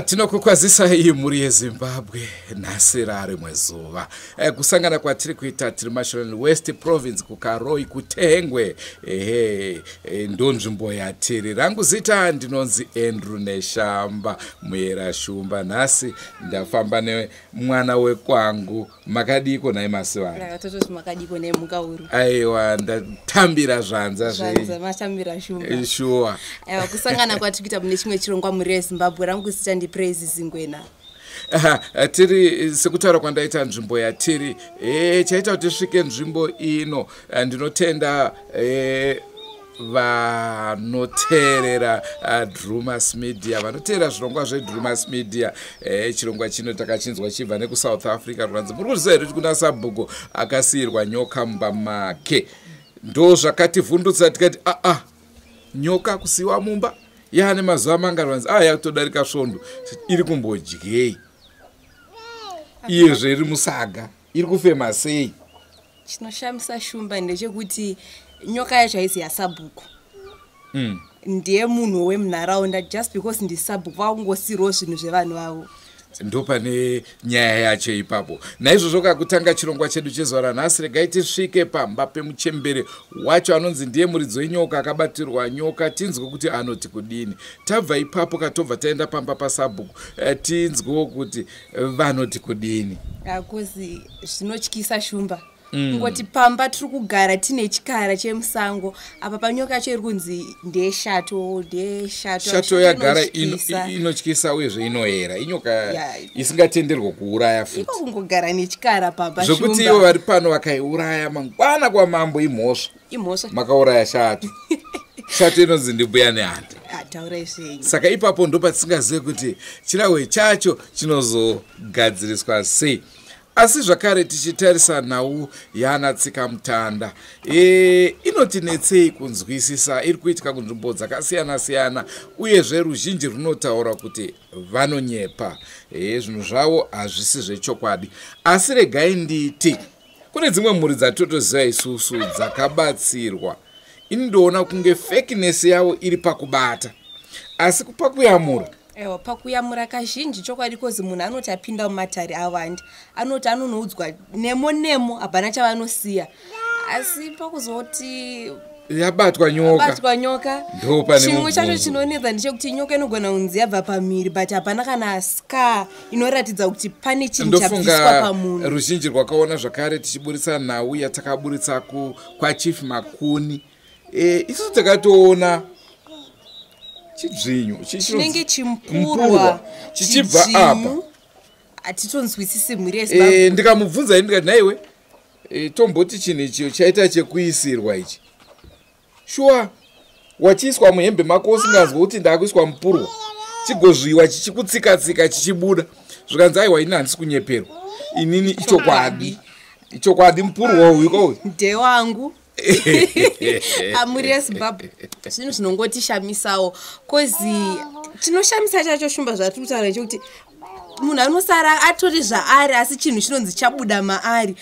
Tinokukwazisai mhuri yeZimbabwe. Nhasi rarimwe zuva, kusangana kwatiri kuita tiri Mashonaland West Province, kuKaroi, kuTengwe. Ehe, ndo nzvimbo yatiri. Rangu zita ndinonzi Andrew Neshamba Muyera Shumba. Nhasi ndafamba nemwana wekwangu. Makadiko nhai Masivani? Tototi makadiko nemukauru. Aiwa, ndatambira zvanza. Zvanza matambira, Shumba. Shuwa. Aiwa, kusangana kwatiri kuita mune chimwe chirongwa, mhuri yeZimbabwe. Rangu zita ndiPraise Zingwena. Aha, tiri sekutaura kwandaita, nzvimbo yatiri, chaita kuti tisvike nzvimbo ino, ndinotenda vanoteerera Drumas Media, vanoteerera zvirongwa zveDrumas Media. Chirongwa chino takachinzwa chibva nekuSouth Africa. Rwanzi muri kuziva here kuti kuna sabhuku akasiyirwa nyoka mumba make? Ndo zvakativhundutsa, tikati aa, nyoka kusiyiwa mumba yaane mazuva mangani? Vanzi a, yakutodarika svondo. Iri kumbodyei iyezve iri musaga? Iri kufema sei? Chinoshamisa, Shumba, ndechekuti nyoka yacho haisi yasabhuku. Ndiye munhu wemunharaunda. Just because ndisabhuku, vakungosiyirwawo zvinhu zvevanhu vavo. Ndo pane nyaya yacho ipapo. Naizvozvo kakutanga chirongwa chedu chezuva ranhasi, regai tisvike pamba pemuchembere wacho anonzi ndiye muridzi wenyoka, akabatirwa nyoka, tinzwe kuti anoti kudini. Tabva ipapo katobva taenda pamba pasabhuku, tinzwewo kuti vanoti kudini. 'Cause zvinotyisa, Shumba, kungoti pamba tiri kugara tine chikara chemusango. Apa panyoka yacho iri kunzi ndeshato, ndeshato. Shato yagara inotyisa, uyezve inoyera. Inyoka isingatenderwa kuuraya futi. Iko kungogara nechikara pamba. Zvokuti ivo vari pano vakaiuraya, mangwana kwamambo imhosva. Imhosva. Makauraya shato. Shato inonzi ndimbuya Nehanda. Ah, taurai zvenyu. Saka ipapo ndo patisingazive kuti chirahwe chacho chinozogadziriswa sei. Asi zvakare tichitarisa nhau yana tsika mutanda, inotinetsei kunzwisisa. Iri kuitika kunzvimbo dzakasiyana-siyana, uyezve ruzhinji runotaura kuti vanonyepa, zvinhu zvavo hazvisi zvechokwadi. Asi regai nditi kune dzimwe mhuri dzatotoziva isusu dzakabatsirwa. Ini ndoona kunge fakeness yavo iri pakubata, asi pakuyamura. Ewa, pakuyamura kazhinji chokwadi, 'cause munhu anoti apinda mumatare awandi, anoti anonoudzwa nemo nemo, hapana chavanosiya. Asi pakuzoti yabatwa nyoka, batwa nyoka, Ndo pane chimwe chacho mubvunzo. Chinonetsa ndechekuti nyoka inogona kunzi yabva pamiri, but hapana kana scar inoratidza kuti pane chinhu chabviswa Ndofunga pamunhu. ruzhinji rwakaona zvakare tichiburitsa nhau yatakaburitsa kwaChief Makuni. Isusu takatoona chidzvinyu chinenge chimpurwa chimpurwa chichibva chidzvinyu. Apa. Hatitonzwisisi, mhuri yeZimbabwe. Ndikamubvunza ini, ndikati, "Naiwe, tomboti chinhu ichi chaita chekuisirwa ichi, shuwa wachiiswa muhembe mako usinganzwi kuti ndaakuiswa mupurwa, chigozviwa chichikutsika-tsika chichibuda?" Zvikanzi, "Aiwa, ini handisi kunyeperwa, inini ichokwadi, ichokwadi, mupurwa uyu ko." Ndewangu amuri yeZimbabwe. Zvinhu zvinongotishamisawo, 'cause chinoshamisa chacho, Shumba, zvatiri kutaura chekuti munhu anosara atori zvaari, asi chinhu chinonzi chabuda maari.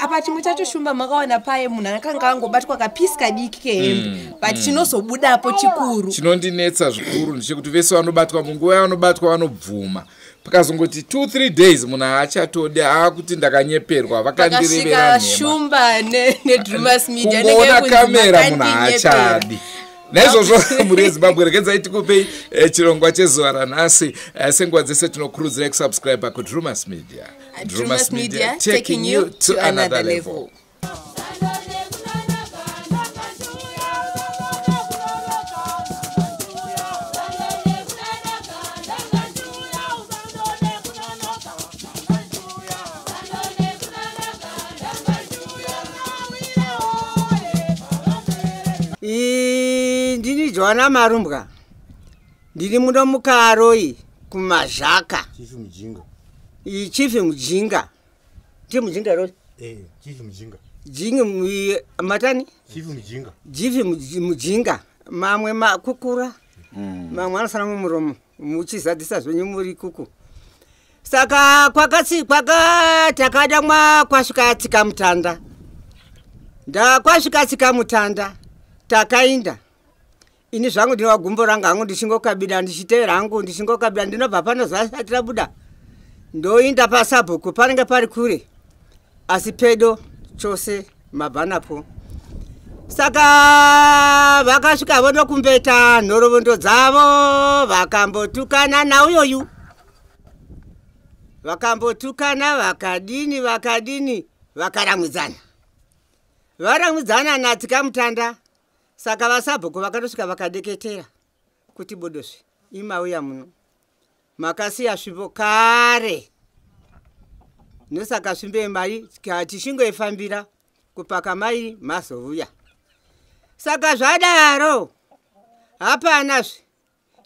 Apa chimwe chacho, Shumba, makaona paye munhu akanga angobatwa kapiece kadiki kehembe, but chinozobudapo chikuru. Chinondinetsa zvikuru ndechekuti vese vanobatwa, munguva yavanobatwa vanobvuma, pakazongoti 2 3 days munhu haachatodi, aakuti ndakanyeperwa, vakandirevera Pakasvika nhema. Shumba neDrumas Media, Kungoona anenge kamera kunzi munhu makandinyepera. haachadi. Naizvozvo mhuri yeZimbabwe, regedzai tikupei chirongwa chezuva ranhasi. Senguva dzese tinokurudzirai kusubscribe kuDrumas Media. Drumas Media, taking you to another level. Ndini Joana Marumbwa, ndiri muno muKaroi kuMazhaka. Chief Mujinga. Chief Mujinga, ndi Mujinga roi? Chief Mujinga. Jingi matani. Chief Mujinga. Chief Mujinga. Mamwe makukura, mamwe anosara mumuromo muchizadzisa zvenyu muri kuku. Saka kwakatsi kwaka takada mwa kwasvika tsika mutanda, ndakwasvika tsika mutanda, takainda. Ini zvangu ndinova gumbo rangu hangu ndichingokabida, ndichiteera hangu ndichingokabida. Ndinobva pano zuva risati rabuda, ndoinda pasabhuku. Panenge pari kure asi pedo chose mabva napo. Saka vakasvika vonokumbeta nhorovondo dzavo, vakambotukana nauyoyu, vakambotukana, vakadini vakadini, vakaramwidzana, varamwidzana naTsikamutanda. Saka vasabhuku vakatosvika vakadeketera kuti bodozve imauya muno makasiya svimbo kare, nosaka svimbo yemari tichingoifambira kupaka mai mazovuya. Saka zvadaro hapanazve,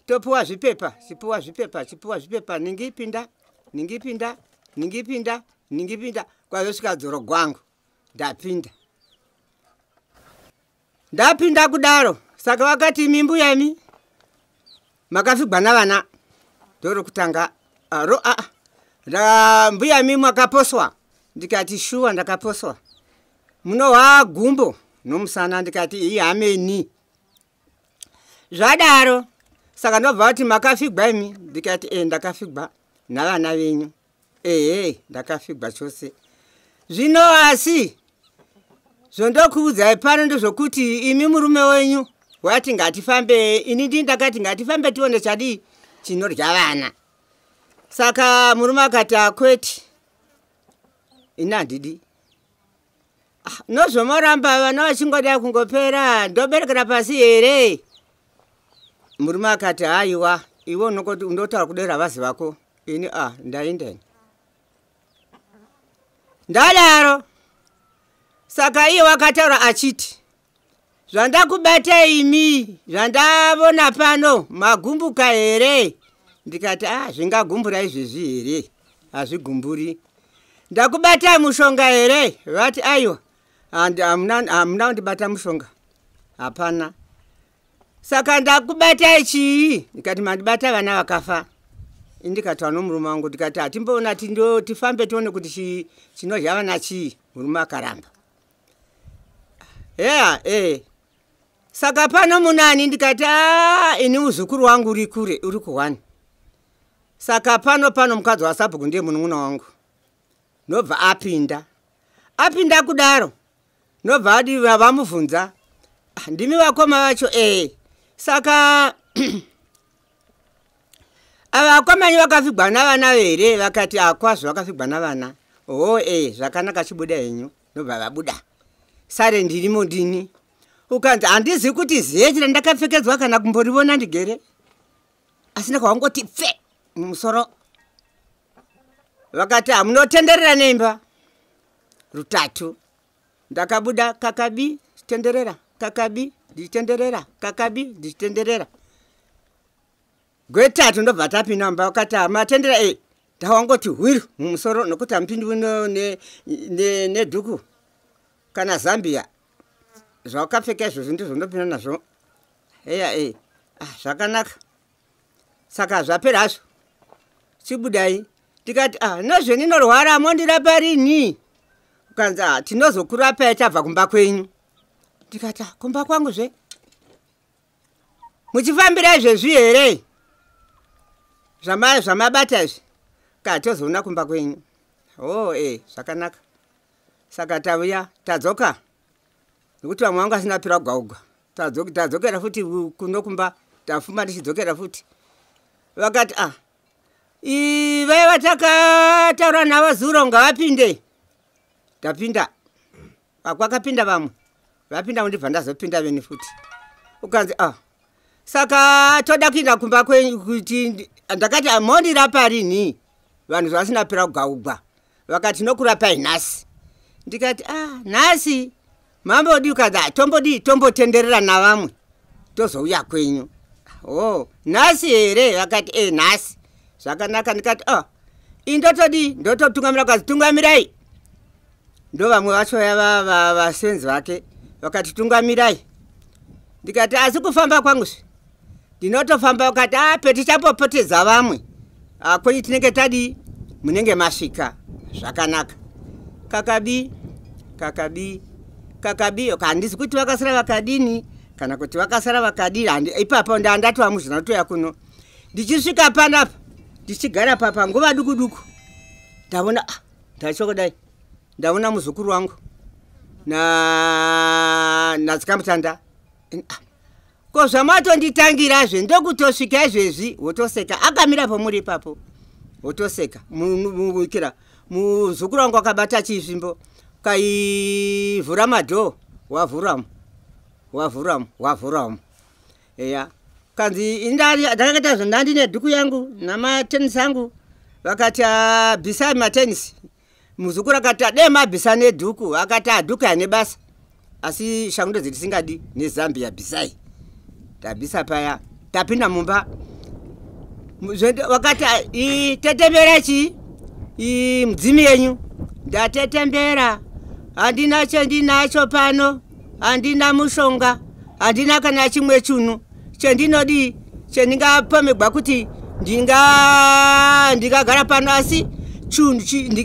topuwa zvipepa, chipuwa zvipepa, chipuwa zvipepa, ningipinda ningipinda ningipinda ningipinda, kwazosvika dzoro gwangu ndapinda. Ndapinda kudaro, saka vakati imi mbuya imi makafigwa navana ndorokutanga ro a mbuya imi makaposwa. Ndikati shuwa ndakaposwa, munohwa gumbo nomusana. Ndikati iyi hameni. Zvadaro saka ndobva vati makafigwa imi. Ndikati e ndakafigwa navana venyu, ehe ndakafigwa chose. Zvino asi zvondokuudzai pano ndezvokuti imi murume wenyu wati ngatifambe, ini ndii ndakati ngatifambe tione chadii chinorya vana. Saka murume akati akweti, ini handidi. Nozvomoramba vana vachingoda kungopera, ndoberekera pasi here? Murume akati haiwa, iwe unotaura kudera vazi vako, ini a ndaindeni. Ndadaro saka iye wakataura achiti zvandakubata imi zvandavona pano magumbuka here? Ndikati a zvingagumbura izvezvi here? Hazvigumburi. Ndakubata mushonga here? Vati aiwa, hamuna kundibata mushonga, hapana. Saka ndakubatai chii? Ndikati mandibata vana vakafa. Indikataura nomurume wangu ndikati hatimboona tifambe tione kuti chinorya vana chii. Murume akaramba. Eya e saka pano munani? Ndikati a ini muzukuru wangu uri kure, uri kuhwani. Saka pano pano mukadzi wasabhuku ndiye munun'una wangu. Nobva apinda, apinda kudaro nobva adi vamubvunza, ndimi vakoma vacho? E saka ava vakomanyi vakafigwa navana here? Vakati akwazvo vakafigwa navana. Oh e zvakanaka, chibuda henyu. Nobva vabuda, sare ndirimo ndini. Ukanzi handizi kuti zeti randakapfekedzwa kana kumborivona ndigere, asi ndakawangoti pfe mumusoro. Vakati hamunotenderera neimba rutatu. Ndakabuda kakabi tenderera, kakabi ndichitenderera, kakabi ndichitenderera gwetatu. Ndobva tapinda mumba, vakati hamatendera e ndawangoti hwiru mumusoro, nokuti hamupindi nedhuku kana Zambia zvawakapfeka izvozvo ndizvo ndopinda nazvo. Eya e zvakanaka. Saka zvapera hazvo, chibudai. Ndikati nozveninorwara mondirapa rini? Ukanzi tinozokurapai tabva kumba kwenyu. Ndikati kumba kwangu zve muchifambira izvezvi here zvamabata izvi? Ka tozoona kumba kwenyu. Oh e zvakanaka. Saka tauya tadzoka, nekuti vamwe vangu asina pira kugaugwa, tadzokera futi kuno kumba, tafuma tichidzokera futi. Vakati vaya vatakataura navo zuro ngavapinde. Tapinda, kwakapinda vamwe vapinda, ndibva ndazopinda veni futi. Ukanzi saka toda kuinda kumba kwenyu kuti ndakati mondirapa rini vanhu zvavasina pira kugaugwa? Vakati nokurapai nhasi. Ndikati nhasi mambodi? Ukanzi tombodii, tombotenderera navamwe tozouya kwenyu. Oh nhasi here? Vakati e nhasi. Zvakanaka. Ndikati indotodii, ndototungamira. Ukanzi tungamirai. Ndo vamwe vacho vasenzi vake vakati tungamirai. Ndikati asi kufamba kwangu ndinotofamba. Vakati petichapopotedza vamwe kwenyu tinenge tadii, munenge masvika zvakanaka. Kakabi kakabi kakabi, handisi kuti vakasira vakadini. Kana kuti vakasara vakadira ipapo ndandatova muzvina toya kuno. Ndichisvika panapa ndichigara papa nguva duku duku ndaona ndachokodai ndaona muzukuru wangu na natsikamutanda. Ko zvamatonditangirazve ndokutosvika izvezvi wotoseka akamira pomuri ipapo wotoseka mukira muzukuru wangu akabata chisvimbo kaivhura madhoo wavhuramo wavhuramo wavhuramo eya kanzi ndakaita zvandandine dhuku yangu namatenisi angu vakati bvisai matenisi. Muzukuru akati dai mabvisa nedhuku akati adhuku ane basa asi shangu ndodzitisingadi nezambia bvisai. Tabvisa paya tapinda mumba vakati tetembera chii mudzimu yenyu. Ndatetembera handina chendinacho pano handina mushonga handina kana chimwe chunhu chendinodii chendingapomegwa kuti ndingagara pano asi chunhu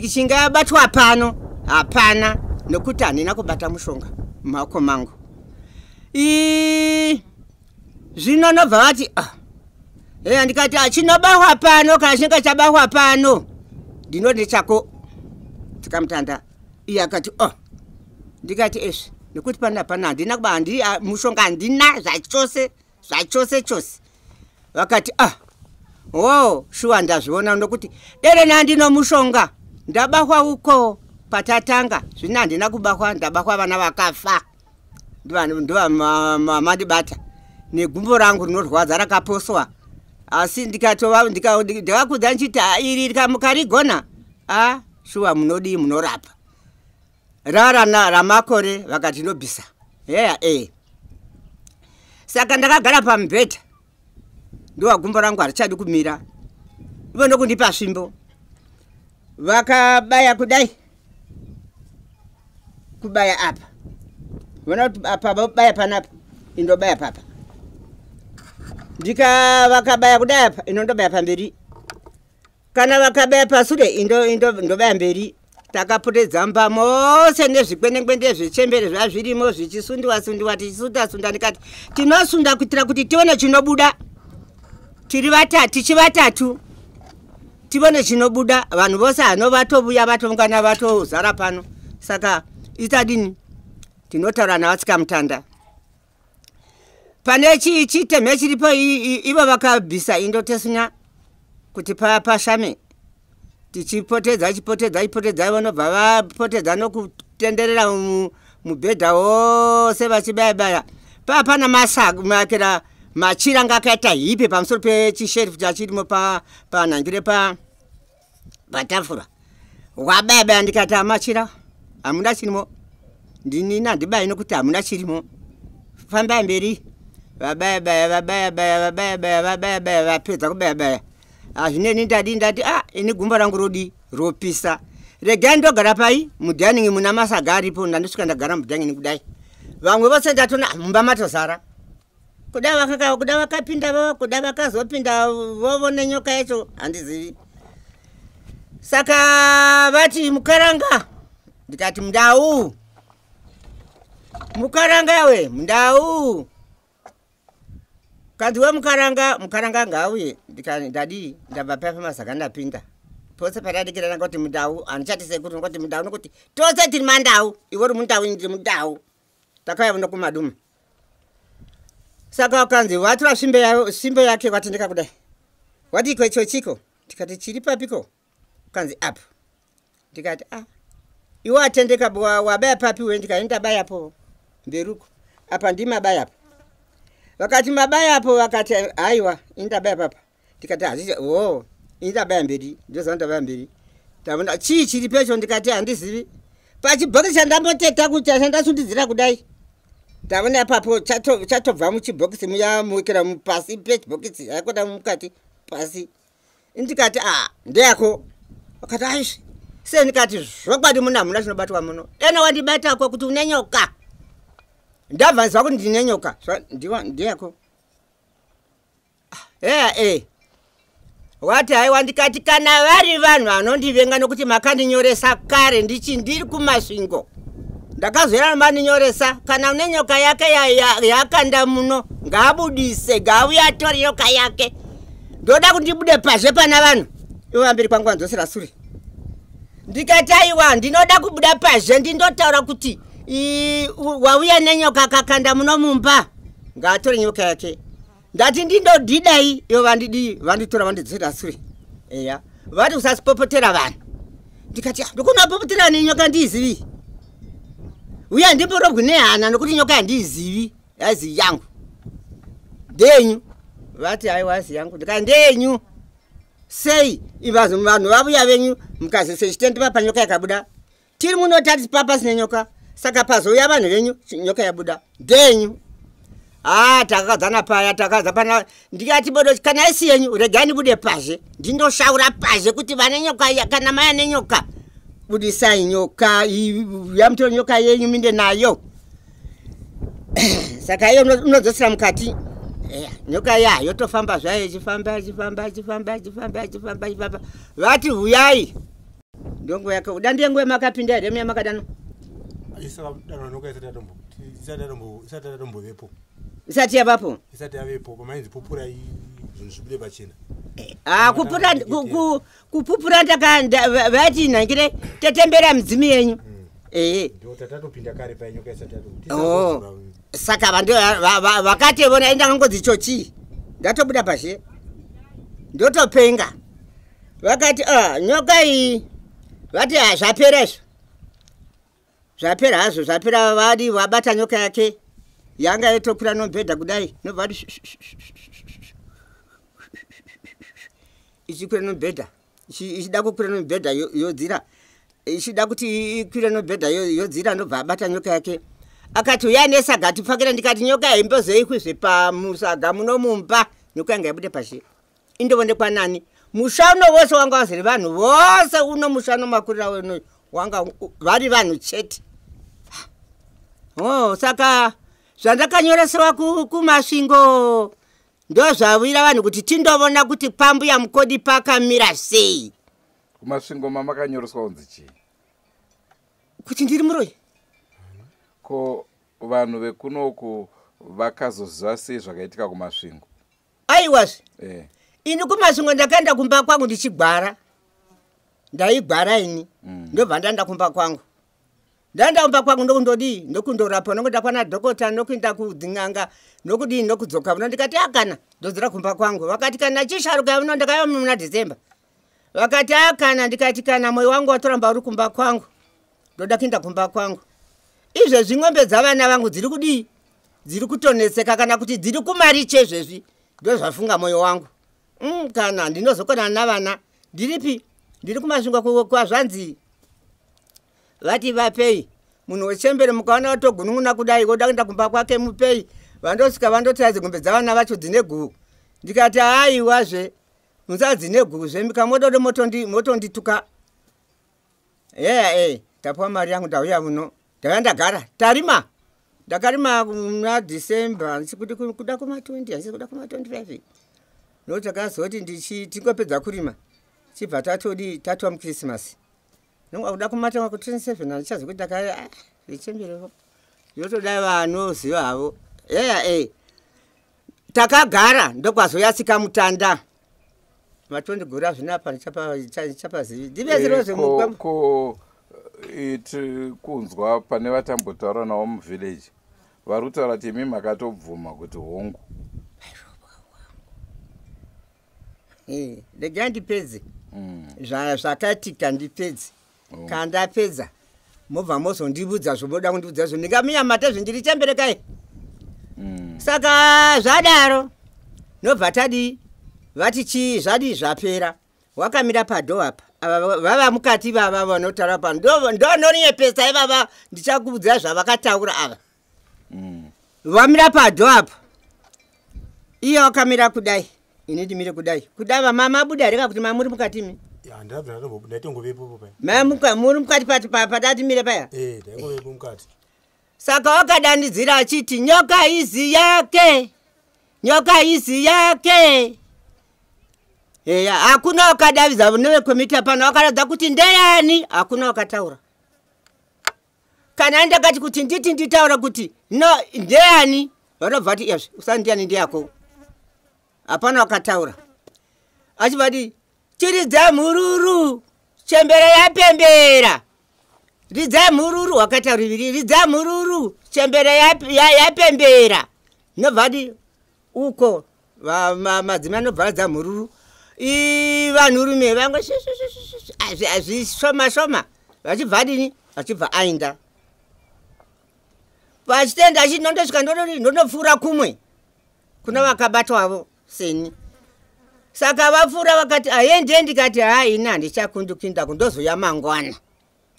chingabatwa pano hapana nokuti handina kubata mushonga mumaoko mangu. Zvino nobva vati ndikati chinobahwa pano kana chinenge chabahwa pano ndinoti chako tsikamutanda. Iye akati ndikati ezvi nekuti pana pana handina kuba mushonga handina zvachose zvachose chose. Vakati wo shuwa ndazviona nokuti dere nandino mushonga ndabahwa uko patatanga zvino handina kubahwa ndabahwa vana vakafa ndovamandibata negumbo rangu rinorwadza rakaposwa asi ndikakudza ndichiti iri mukarigona shuwa munodii munorapa rara ramakore vakati ndobvisa yeya Saka ndakagara pamubhedha ndowa gumbo rangu harichadi kumira ivo ndokundipa svimbo vakabaya kudai kubaya apa vona kuti apa vabaya panapa indobaya papa vakabaya kudai apa inondobaya pamberi kana vakabaya pasure indobaya mberi. Takapotedza mumba mose nezvikwenengwende zvechembere zvazvirimo zvichisundiwa sundiwa tichisunda-sunda ndikati tinosunda kuitira kuti tione chinobuda tiri tichivatatu tione chinobuda. Vanhu vose hano vatovuya vatoungana vatozara pano saka itadini tinotaura navatsikamutanda pane chitemhe chiripo ivo vakabvisa indotesinya kuti pashame tichipotedza chipotedza chipotedza vanobva vapotedza nokutenderera mubhedha wose vachibaya-baya. Papana makera machira anga akaita hipe pamusoro pechisherifu chachirimo panhangire patafura. Wabaya-baya ndikati amachira hamuna chirimo ndinini handibayi nokuti hamuna chirimo fambai mberi. Vabaya-baya vabaya-baya vabaya-baya vabaya-baya vapedza kubaya-baya hazvineni ndadi ndati ini gumbo rangu rodi ropisa regai ndogara pai mudhaningi muna masaga aripo ndandosvika ndagara mudhaningi kudai vamwe vose ndatona mumba matozara kuda vakapinda vovo kuda vakazopinda vovo nenyoka yacho handizivi. Saka vati mukaranga ndikati mundau mukaranga we mundau kanzi we mukaranga mukaranga ngauye ndadii ndabva paya pamasaga ndapinda pose patadikirana kuti mundau handichati sekuru nokuti mundau nokuti tose tiri mandau iwe uri mundau ini ndiri mundau takauya kuno kumaduma. Saka ukanzi watora svimbo yake watendeka kudai wati iko icho chiko ndikati chiri papiko ukanzi apo ndikati iwe watendeka wabaya papi we ndikati ndabayapo mberuko apa ndimabayapo. Vakati mabayapo vakati haiwa indabaya papa ndikati hazvicha indabaya mberi ndoziva ndabaya mberi Ndabona chii chiri pecho ndikati handizivi. Pachibhokisi chandamboteta kuti chandasundidzira kudai. Ndabona ipapo chatobva muchibhokisi muya mukira pasi pechibhokisi haikona mukati pasi. Ndikati ah ndeyako. Akati aizvi. Sei ndikati zvokwadi muna hamuna chinobatwa muno. Dena wandibatako kuti une nyoka. Ndabva nzwa kuti ndine nyoka. Ndiwa ndeyako. Wati haiwa ndikati kana vari vanhu vanondivenga nokuti makandinyoresa kare ndichi ndiri kumasvingo. Ndakazoera mandinyoresa kana une nyoka yake yakanda muno ngaabudise, ngauye atore nyoka yake. Ndoda kuti ndibude pazhe pana vanhu. Ivo vamberi kwangu vandzosera sure. Ndikati aiwa, ndinoda kubuda pazhe ndindotaura kuti wauya nenyoka akakanda muno mumba, ngaatore nyoka yake. Ndati ndindodidai, ivo vandidii, vanditora vandidzosera sure. Eya, vati usasipopotera vanhu. Ndikati ndokunapopotera nenyoka ndiizivi. Uye handimborobwi nehana nokuti nyoka handiizivi, haizi yangu. Ndenyu. Vati aiwa haizi yangu. Ndikati ndenyu. Sei vanhu vavuya venyu mukazosechitendeva panyoka yakabuda. Tiri muno tati papasine nyoka, saka pazouya vanhu venyu nyoka yabuda. Ndenyu. Takakadzana paya, takadza pana. Ndikati bodo kana isi yenyu regai ndibude pazhe, ndindoshaura pazhe kuti vane nyoka kana maya nenyoka budisai nyoka, yamutore nyoka yenyu minde nayo. Saka iyo unodzosera mukati. Nyoka iya yotofamba zvayo ichifamba ichifamba ichifamba ichifamba ichifamba ichifamba. Vati huyai. Ndongo yako uda ndiye nguva makapinda here muya makadano? Isati yatombovepo. Isati yavapo? Isati yavepo, pamainzi pupurai zvinhu zvibude pachena. Kupupura vati nhangire tetembera midzimu yenyu. Ndo tatatopinda kare paya nyoka isati yato. Saka vakati vona indangangodzi chochi. Ndatobuda pazhe. Ndotopenga. Vakati nyoka iyi vati zvapera izvo. Zvapera hazvo, zvapera vadi vabata nyoka yake. Yanga yotokura nomubhedha kudai, nobva vati ichikwira nomubhedha, ichida kukwira nomubhedha yodzira, ichida kuti ikwire nomubhedha yodzira, nobva abata nyoka yake. Akati uyai nesaga tipfakire. Ndikati nyoka haimbozoikwizve pamusaga muno mumba, nyoka yanga yabude pashi. Indovonekwa nani? Musha uno wose wanga wazere vanhu vose uno musha unomakurira uno wanga vari vanhu chete. Saka zvandakanyoresewa kuMasvingo ndozvawira vanhu kuti tindovona kuti pambuya mukodi pakamira sei. KuMasvingo mamakanyoreswa kunzi chii? Kuti ndiri muroyi. Ko vanhu vekunoku vakazoziva sei zvakaitika kuMasvingo? Aiwazve. Ini kuMasvingo ndakaenda kumba kwangu ndichigwara. Ndaigwara ini. Ndobva ndaenda kumba kwangu. Ndaenda kumba kwangu ndokundodii, ndokundorapwa, nokuenda kwana dhokota, nokuenda kudzin'anga, nokudii, nokudzoka muno. Ndikati akana, ndodzera kumba kwangu. Vakati kana chisharuka muno, ndakauya muna December. Vakati akana, ndikati kana moyo wangu watoramba uri kumba kwangu, ndoda kuenda kumba kwangu. Izvezvi ng'ombe dzavana vangu dziri kudii? Dziri kutonetseka kana kuti dziri kumariche izvezvi. Ndozvafunga moyo wangu. Kana ndinozokonana navana. Ndiripi? Ndiri kuMasvingo kwazvanzi. Vati vapei munhu wechembere mukaona watogunun'una kudai woda kuenda kumba kwake mupei. Vandosvika vandotora dzingombe dzavana vacho dzine guhu. Ndikati haiwazve musadzine guhu zve mikamododo motondituka. Tapuwa mari yangu ndauya muno. Ndauya ndagara. Tarima. Ndakarima muna December ndichikuti kuda kuma 20, handisi kuda kuma 25. Nokuti takazoti tingopedza kurima. Chibva tatodi tatwa muChristmas. Nonga kuda kumatanga ku 27 handichazi kuti ndakaya zvechemberevo. Yotoda vanoziva havo. Takagara ndokwazoyatsika mutanda. Matondigura zvino apa ndichapazivi. Ndibetserwe Ko iti kunzwa pane vatambotaura navo muvillage vari kutaura kuti imi makatobvuma kuti hongu. Regai ndipedze. Zvakaitika ndipedze. Kana ndapedza mobva mozondibudza zvomoda kundibudza zvo. Ndingamunyamata zvindiri chemberekai. Saka zvadaro nobva tadii vati chii zvadii zvapera. Wakamira padho apa. Ava vava mukati vava vanotaura pa ndononyepesa ivava ndichakuudzai zvavakataura ava. Vamira padho apa. Iye wakamira kudai. Ini ndimire kudai. Kudai vamama buda here kuti mamuri mukati mi? Ndabva ndaitongovepo paya. Mamuka muri mukati padati mire paya? Ndaingovepo mukati. Saka wakadanidzira achiti nyoka izi yake. Nyoka izi yake. Hakuna wakadavidza nevekomiti pano wakaratidza kuti ndeyani, hakuna wakataura. Kana ndakati kuti nditi nditaura kuti no ndeyani, vanobva vati iyazve usati ndiyani ndeyako. Hapana wakataura. Achibva chiridza mhururu, chembere yapembera. Ridza mhururu, wakaita ruviri, ridza mhururu, chembere yapembera. Nobva ati uko madzimai anobva aridza mhururu. Vanhurume vangwe zvishoma shoma vachibva adini, vachibva aenda. Vachitenda achiti nondosvika ndondopfuura kumwe kuna vakabatwavo seni. Saka vapfuura vakati aende, ndikati ha ini handichakundukinda kundozoya mangwana.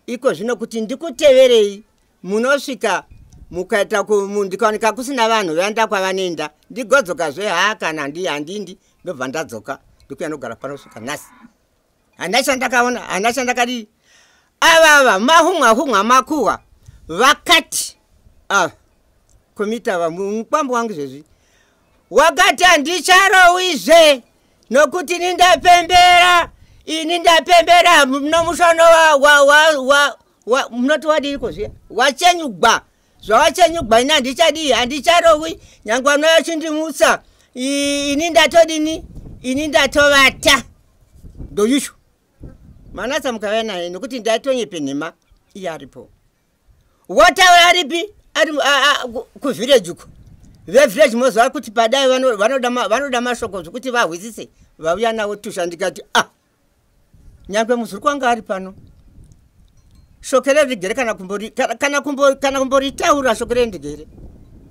Iko zvino kuti ndikuteverei munosvika mukaita ndikaoneka kusina vanhu vaenda kwavanoenda ndigodzokazve ha kana handindi ndobva ndadzoka ndikuya ndogara pano kusvika nhasi. Handina chandakaona, handina chandakadii. Avava mahumwa humwa makuhwa vakati ava komita ava mukwambo wangu zvezvi wakati handicharowizve nokuti ini ndapembera, ini ndapembera nomushono munoti wadiiko zviya wachenyugwa zvawachenyugwa ini handichadii, handicharowi nyangwe anouya achindimutsa ini ndatodini, ini ndatovata ndoyushu manatsa mukauya naye nokuti ndaitonyepe nhema iye aripo. Wataura aripi ari kuvhireji uko vevhireji moziva kuti padai vanoda mashoko zvekuti vahwisise vauya nawo tusha. Ndikati a nyangwe muzukuru wanga ari pano shoko rendigere kana kumboritaura shoko rendigere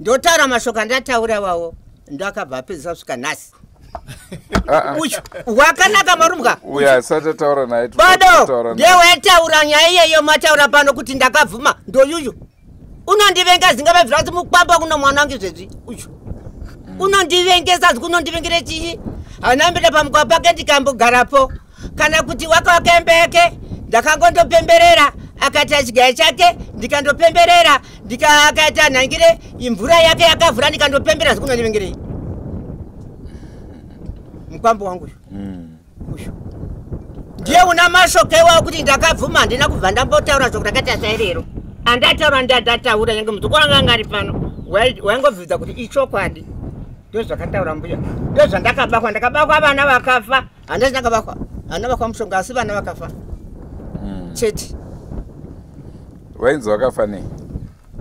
ndotaura mashoko andataura wawo ndo akabva apedzisa kusvika nhasi. Uyu wakanaka marumbwa uyo asati ataura naye bado ndewetaura nyaya iyeyo mataura pano kuti ndakabvuma ndoyuyu unondivenga zingavabvira kuti mukwamba kuno mwana wangu izvezvi uyu unondivengesa zikunondivengere chii handambida pamukwa pake ndikambogarapo kana kuti wakawakembe yake ndakangondopemberera akaita chigaya chake ndikandopemberera akaita nhangire imvura yake yakavhura ndikandopemberera zikunondivengerei mukwambo wangu uyu uyu ndiye una mashoko iwawo kuti ndakabvuma handina kubva ndambotaura shoko rakaita sairero andataura ndandataura nyange muzukuru wanga anga ari pano waingobvunza kuti ichokwadi ndo zvakataura mbuya ndo zvandakabakwa ndakabakwa vana vakafa handina ndakabakwa handina bakwa mushonga asi vana vakafa chete. Wainzi wakafa nei?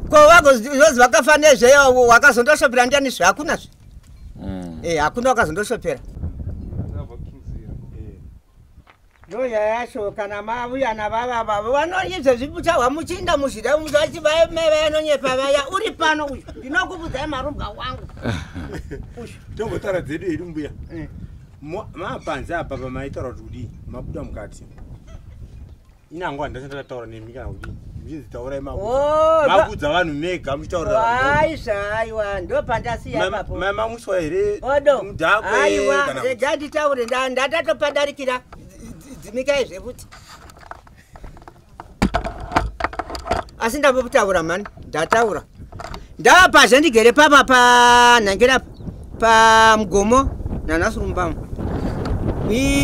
Ko vagozi vakafa nezveyo wakazondoshopera ndiani zve hakunazve. Hakuna wakazondoshopera ndo nyaya yacho kana mavuya navavava vanoizvezvi muchahwa muchiinda muzhira vachivavanonyepa vaya uri pano uyu ndinokubudzai marumbwa wangu uyu. Tombotaura dzedu hedu mbuya. Mapanze apa pamaitaura kuti kudii mabuda mukati inango handasati ndakataura nemi kana kudii muchinzi taurai Oh, makudza vanhu mega muchitaurira aizva aiwa ndo pandasiya ipapo. Mamuswa here Odo mudhakwe aiwa kana rega nditaure ndatatopadarikira dzimikai zvefuti asi ndambokutaura mani ndataura ndapazve ndigere papa panhangira pamugomo nanhasi mumbamo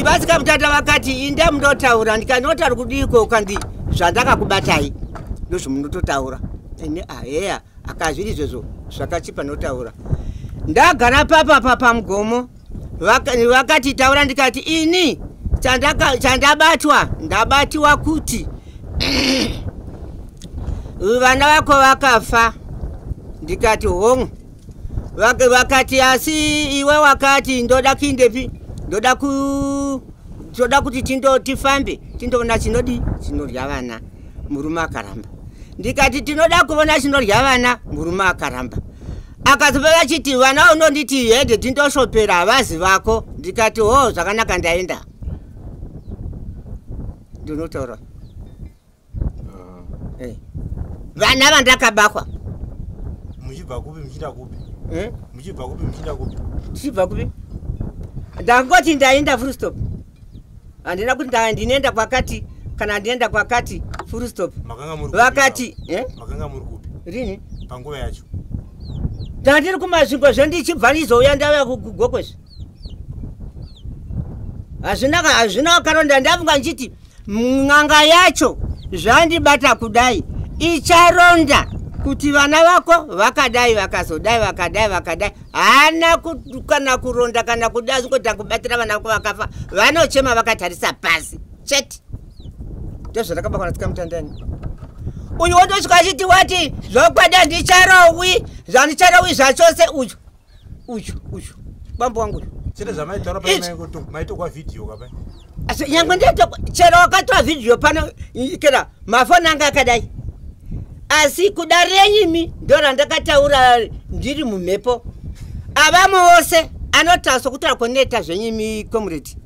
vasika mutata vakati inda mundotaura ndikanotaura kudiko kandi zvandakakubatai ndozvomunototaura ini aheya akazviri izvozvo zvakachipa notaura ndagara papa pamugomo vakati taura ndikati ini chandabatwa ndabatiwa kuti vana vako vakafa ndikati hongu vakati asi iwe wakati ndoda kuindepi ndoda ku toda kuti tindo tifambe tindoona chinodi chinorya vana murume akaramba ndikati tinoda kuona chinorya vana murume akaramba akazobva vachiti vana unonditi hende tindoshopera havazi vako ndikati ho zvakanaka ndaenda ndinotaura. Vana vandakabakwa Muchibva kupi muchienda kupi? Eh? Muchibva kupi muchienda kupi? Tichibva kupi ndangoti ndaenda full stop handina kuti ndinoenda kwakati kana ndinoenda kwakati full stop. Makanga muri kupi? Vakati eh? Makanga muri kupi Rini? Panguva yacho. Ndandiri kumasvingo zvendichibva ndizouya ndauya kugokwezvi hazvina hazvina wakaronda ndafunga ndichiti n'anga yacho zvandibata kudai. Icharonda kuti vana vako vakadai vakazodai vakadai vakadai. Haana kana kuronda kana kuda zvingoti kubatira vana vako vakafa. Vanochema vakatarisa pasi. Chete. Ndozvandakabakwa natsika mutandani. Uyu wotosvika achiti wati zvokwadi handicharowi, zvandicharowi zvachose uyu. Uyu uyu. Bambo wangu uyu. Chete zvamaitaura Izvi. maitokwa vhidhiyo kapa. Asi nyangwe ndito chero wakatora vhidhiyo pano kera mafoni anga akadai. Asi kuda renyimi ndo randakataura ndiri mumhepo. Avamwe vose anotaura sokutaura kwanoita zvenyimi comrade.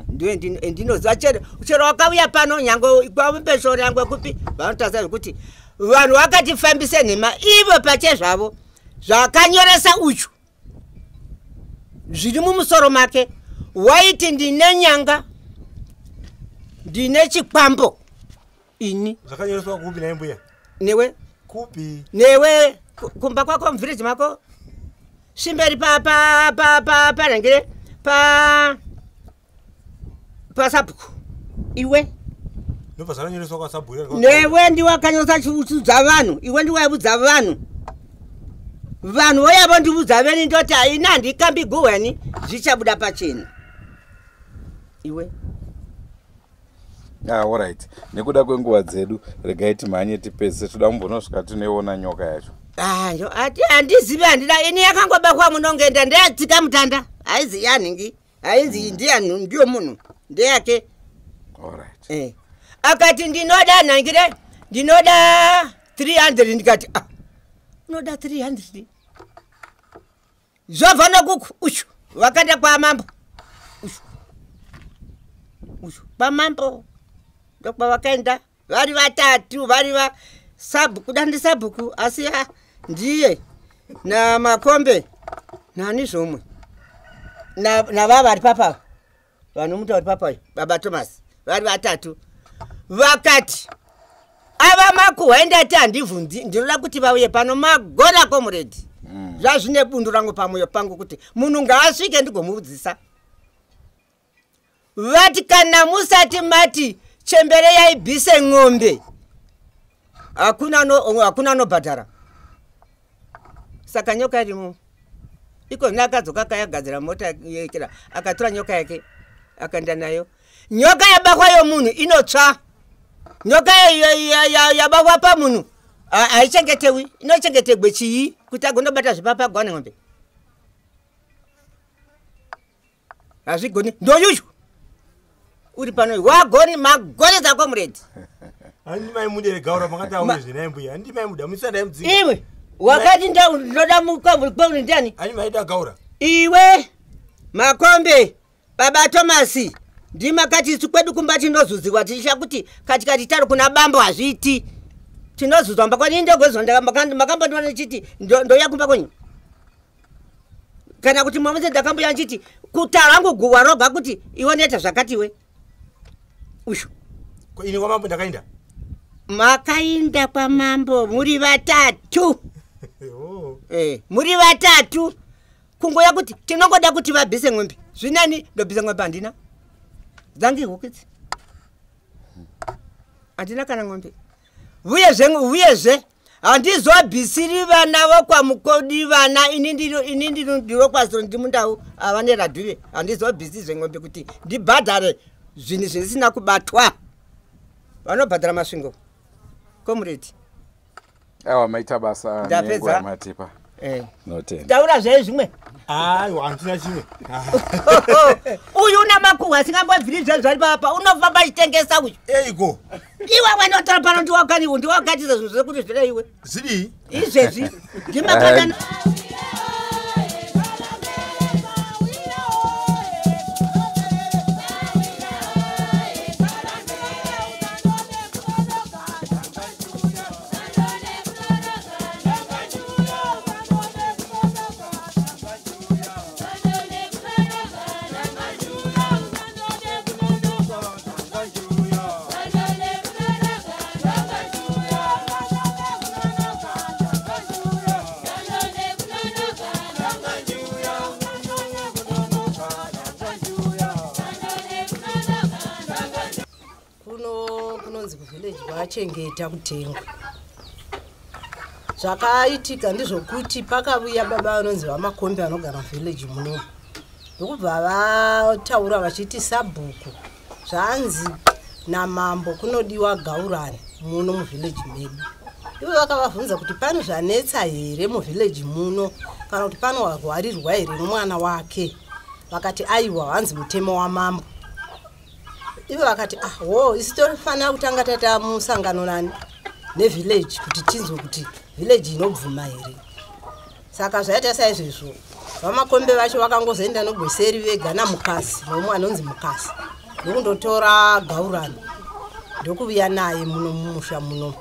Ndiyo ndinoziva chero wakauya pano nyangwe kwamumbeshoro yangwe kupi vanotaura zvekuti vanhu vakatifambise nhema ivo pachezvavo zvakanyoresa uchu zviri mumusoro make. Waiti ndine nyanga, ndine chikwambo ini. Zvakanyoreswa kupi naye mbuya? Newe Kupi? Newe kumba kwako muvhireji mako svimberi parangire pasabhuku iwe. Ndobva zvakanyoreswa kwasabhuku. Newe ndiwakanyosa chiudza vanhu, iwe ndiwaiudza vanhu. Vanhu voya vondiudza veni ndoti haina handikambi guhweni zvichabuda pachena. Iwe. Alright. Nekuda kwenguva dzedu regai timhanye tipedzise, toda kumbonosvika tinoiona nyoka yacho. Ayo, ati handizivi handida ini yakangobakwa munongenda ndeyatsika mutanda. Haizi yanhingi, hainzi ndiyanhu ndiyo munhu ndeyake. Alright. Akati ndinoda nhangire, ndinoda 300 ndikati ah, unoda 300. Zvobva nokuku ushu vakaenda kwamambo. Ushu. Ushu kwamambo. Ndokwavakaenda vari vatatu vari vasabhuku kuda ndisabhuku asi ndiye namakombe nani zvomwe navava vari papa vanomuta vari papa baba Thomas vari vatatu vakati ava makuhwa ndati handivhunzi ndinoda kuti vauye pano magona comrade. Zvazvine bundu rangu pamoyo pangu kuti munhu ngaasvike ndigomuudzisa. Vati kana musati mati chembere yaibvise ng'ombe hakuna anobhadhara. Saka nyoka irimo iko zvino akadzoka akayagadzira mota yekera akatora nyoka yake akaenda nayo. Nyoka yabakwa yomunhu inotsva. Nyoka yabakwa pamunhu haichengetewi, inochengetegwe chii kuti agondobata zvipapa agwane ng'ombe. Hazvigoni ndoyuyu uri pano wagoni magoreza comrade. Handi maimude gaura makataura zvenai mbuya. Handi maimuda musanda mudzinga. Iwe wakati ndinoda mukamuri ndiani? Handi maida gaura. Iwe Makombe baba Thomas ndimakati isu kwedu kumba tinozuziwa tichitya kuti katikati tari kuna bambo hazviiti. Tinozuzwa mba kwanyi ndogozonda makambondiona ndichiti ndoya kumba kwenyu. Kana kuti mwamuse ndakambuya ndichiti kutaura hangu guwa roga kuti iwe ndoita zvakati iwe. Ushu. Ini kwamambo ndakaenda? Makaenda kwamambo muri vatatu. Muri vatatu. Kungoya kuti tinongoda kuti vabvise ng'ombe. Zvinani ndobvisa ng'ombe handina. Dzangi hukidzi. Handina kana ng'ombe. Uyezve handizobvisiri vana vokwamukodi vana ini ndiro kwaziro ndiri mundau ava neradhuve. Handizobvisi zveng'ombe kuti ndibhadhare zvinhu zvisina kubatwa. Vanobhadhara masvingo. Comrade. Awa maita basa nenguva matipa. Notenda. Taura zvei zvimwe. Aiwa handina chimwe. Uyu una makuhwa asingambobviri zvezvari papa unofamba achitengesa uyu. Eiko. Iwe wanotaura pano ndiwakatisa zvinhu zvekuti zvida iwe. Zvidii? Izvezvi. Ndimakatana. Vachengeta kutengwa. Zvakaitika ndizvokuti pakavuya baba vanonzi VaMakombe vanogara muvhileji munomu, ndokubva vataura vachiti sabhuku zvanzi namambo kunodiwa gaurani muno muvhileji medu. Ivo vakavabvunza kuti pane zvanetsa here muvhileji muno, kana kuti pano warwarirwa here nomwana wake. Vakati aiwa, hanzi mutemo wamambo. Ivo vakati ah, wo isu tofanira kutanga taita musangano nani nevhileji kuti tinzwe kuti vhileji inobvuma here. Saka zvaita saizvezvo, VaMakombe vacho vakangozoenda nogweseri vega namukasi, nomwe anonzi Mukasi, ndokundotora gaurani ndokuuya naye muno mumusha muno.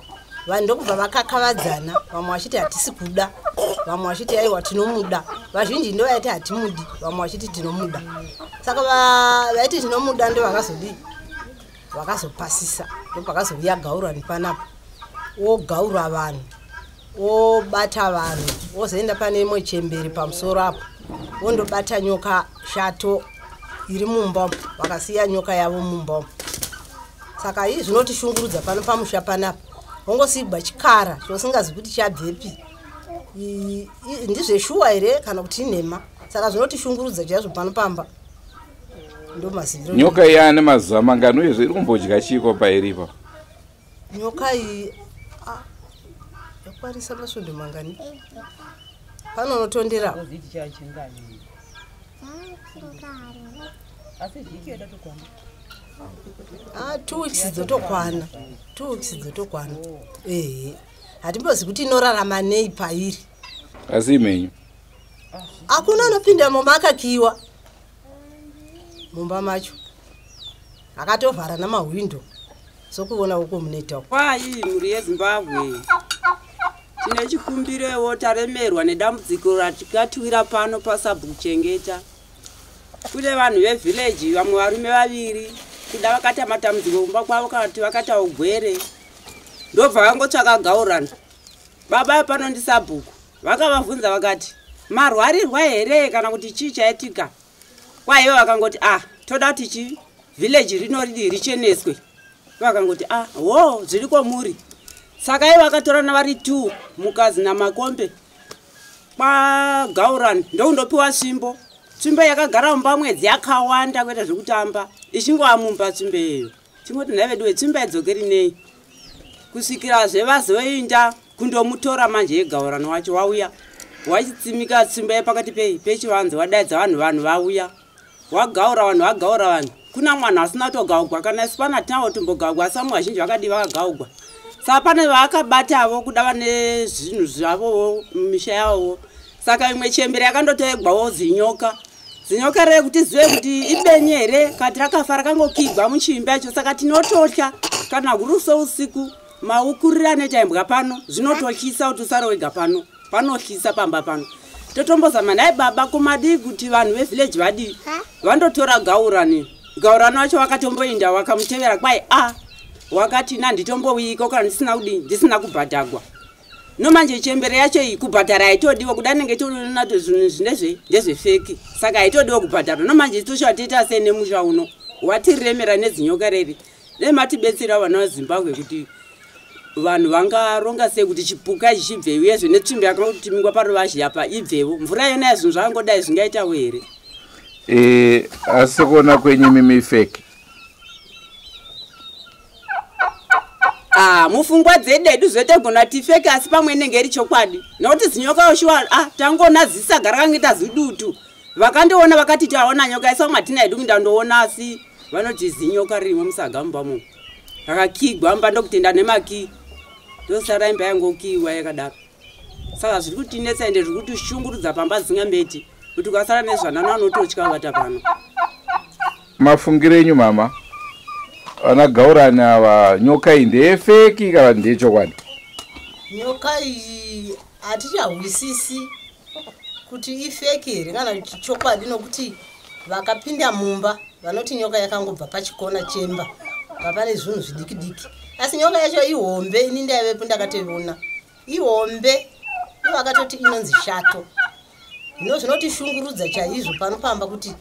Vanhu ndokubva vakakavadzana, vamwe vachiti hatisi kuda, vamwe vachiti aiwa tinomuda. Vazhinji ndo vaiti hatimudi, vamwe vachiti tinomuda. Saka vaiti tinomuda ndo vakazodii, vakazopasisa. Ndopakazouya gaurani panapa, ogaura vanhu, obata vanhu, ozoenda pane imwe chemberi pamusoro apo, ondobata nyoka shato iri mumba. Vakasiya nyoka yavo mumba. Saka ii zvinotishungurudza pano pamusha panapa, wongosigwa chikara chosingazi kuti chabvepi, ndizveshuwa here kana kuti inhema. Saka zvinotishungurudza chaizvo pano pamba, ndo maziviro. Nyoka iya ane mazuva mangani, uyezve iri kumbodya chiiko pairipo? Nyoka iyi yakwarisa masvondo mangani pano unotondera? Ah, 2 weeks dzotokwana, 2 weeks dzotokwana. Ehe, hatimbozi kuti inorarama nei pairi. Asi imenyu? Hakuna anopinda mumba, akakiwa mumba macho, akatovhara namahwindo sokuona uko munoita uko. Kwai mhuri yeZimbabwe, tine chikumbirewo. Taremerwa nedambudziko ratikatiwira pano pasabhuku Chengeta. Kune vanhu vevhileji, vamwe varume vaviri, kuda vakaita matambudziko kumba kwavo kana kuti vakaita ugwere, ndobva vangotsvaka gaurana. Baba pano ndisabhuku. Vakavabvunza vakati, "Marwarirwa here kana kuti chii chaitika?" Kwaivo vakangoti, "Ah, toda kuti chi vhileji rino ridi richeneswe." Vakangoti, "Ah, ho, zviri kwomuri." Saka ivo vakatorana vari two, Mukazi naMakombe, kwagaurani, ndokundopiwa tsvimbo. Tsvimbo yakagara mumba mwedzi yakawanda kuita zvekutamba, ichingova mumba tsvimbo iyoyo. Tingoti, "Nhai veduwe, tsvimbo aidzokeri nei?" Kusvikirazve vazoinda kundomutora manje, yegaurani wacho wauya, wachitsimika tsvimbo yepakati pei pechivanze, wadaidza vanhu, vanhu vauya, wagaura vanhu, vagaura vanhu. Kuna mwana asina kutogaugwa, kana isu pana tinawo tombogaugwa, asi vamwe vazhinji vakadii, vakagaugwa. Saka pane vaakabatavo kuda vane zvinhu zvavowo mumisha yavowo. Saka imwe chembere yakandotoegwawo zinyoka, zinyoka reye kuti zive kuti ibenye here kati rakafa, rakangokigwa muchimba icho. Saka tinototya kana huruso usiku, maukuriro anoita imbwa pano zvinototyisa kuti usare wega pano, panotyisa pamba pano. Totombozama, "Nhai baba, kumadii kuti vanhu vevhileji vadii vandotora gaurani?" Gaurani wacho wakatomboinda, wakamutevera, kwai a wakati, "Nanditombowiyiko kana ndisina kudii, ndisina kubhadhagwa." No manje chembere yacho iyi kubhadhara haitodiwa, kuda nenge tonato zvinhu zvinezve ndezvefeki, saka haitodiwa kubhadhara. No manje tosha toita sei nemusha uno watiremera nedzinyoka reri? Dai matibetsera vana veZimbabwe kuti vanhu vangaronga sei kuti chipuka ichi chibve, uyezve netsvimbo yakangotimikwa paruvazhi apa ibvewo. Mvura yona, zvinhu zvakangodai zvingaitawo here? Asi sekuona kwenyu mimi, fake? Ah, mupfungwa dzedu zvetogona tifeke, asi pamwe inenge iri chokwadi, nokuti zinyoka shuwa, ah, tangona zisaga rakangoita zidutu. Vakandiona vakati, "Taona nyoka." Isa mwatina hedu kuinda ndoona, asi vanoti zinyoka ririmo musaga mumba mo, rakakigwa mumba, ndokutenda nemakii, ndosara imba yangokiiwa yakadaro. Saka zviri kutinetsa ende zviri kutishungurudza pamba zingambeti kuti ukasara nezvanana vanototya vata pano. Mafungiro enyu mama, vana gaurani ava, nyoka iyi ndeyefeki kana ndeyechokwadi? Nyoka iyi hatichahwisisi kuti ifeki here kana kuti chokwadi, nokuti vakapinda mumba vanoti nyoka yakangobva pachikona chemba papane zvinhu zvidiki diki, asi nyoka yacho ihombe. Ini ndaivepo, ndakatoiona ihombe. Ivo vakatoti inonzi shato. Hino zvinotishungurudza chaizvo pano pamba kuti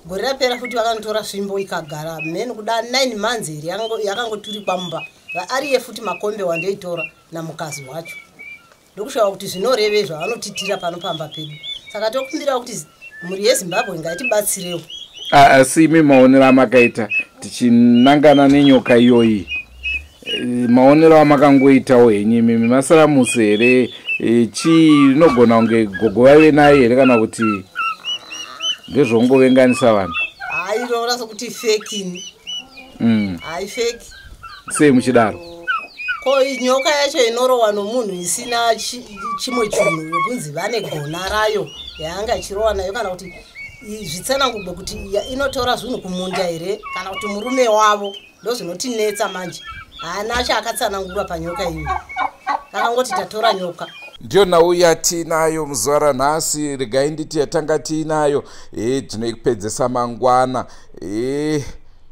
gore rapera futi vakanotora svimbo, ikagara mheni kuda 9 months here, yakangoturikwa mumba. Ariye futi Makombe wandoitora namukazi wacho. Ndokushaya kuti zvinorevei zvavanotitira pano pamba pedu. Saka tokumbirawo kuti mhuri yeZimbabwe ngaitibatsirewo. Asi imi maonero amakaita tichinangana nenyoka iyoyi, maonero amakangoitawo henyu imimi, masaramusi here? Chii rinogona kunge gogo vaive naye here, kana kuti ndezvongovenganisa vanhu? Hayi, rora sokuti fekini. Hayi, fake. Sei muchidaro? Ko nyoka yacho inorowa nomunhu isina chimwe chinhu yokunzi vane gona rayo yaanga ichirowa nayo, kana kuti zvitsanangurwe kuti inotora zvinhu kumunda here, kana kuti murume wavo? Ndozvinotinetsa manje. Haana chaakatsanangura panyoka iyo, akangoti tatora nyoka. Ndiyo nhau yatiinayo muzuva ranhasi. Regai nditi yatanga tiinayo, tinoipedzesa mangwana.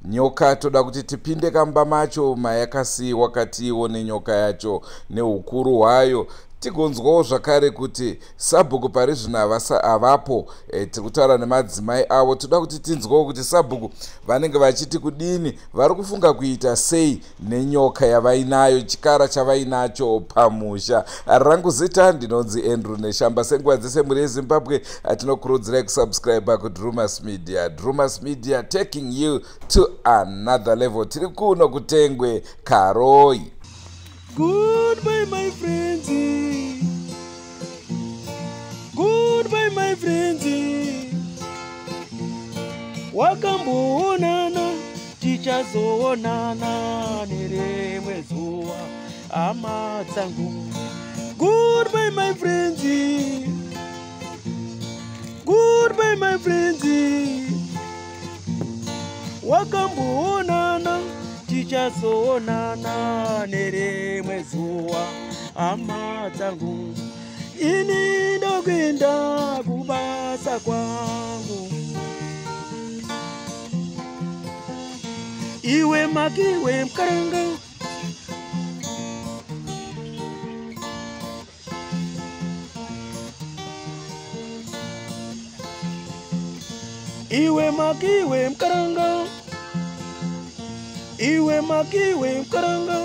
Nyoka toda kuti tipinde kamba macho mayakasiyiwa, katiione nyoka yacho neukuru hwayo, tigonzwawo zvakare kuti sabhuku pari zvino havapo. Tiri kutaura nemadzimai avo. Toda kuti tinzwawo kuti sabhuku vanenge vachiti kudini, vari kufunga kuita sei nenyoka yavainayo, chikara chavainacho pamusha. Rangu zita ndinonzi Andrew Neshamba. Senguva dzese, mhuri yeZimbabwe, tinokurudzirai kusubscribe kuDrumas Media. Drumas Media, taking you to another level. Tiri kuno kuTengwe Karoi. Goodbye, my friends. Goodbye, my friends. Wakamboonana, tichazoonana nerimwe zuva, hama dzangu. Goodbye, my friends. Goodbye, my friends. Wakamboonana, tichazoonana nerimwe zuva, hama dzangu. Ini ndokuenda kubasa kwangu. Iwe makiwe mukaranga. Iwe makiwe mukaranga. Iwe makiwe mukaranga.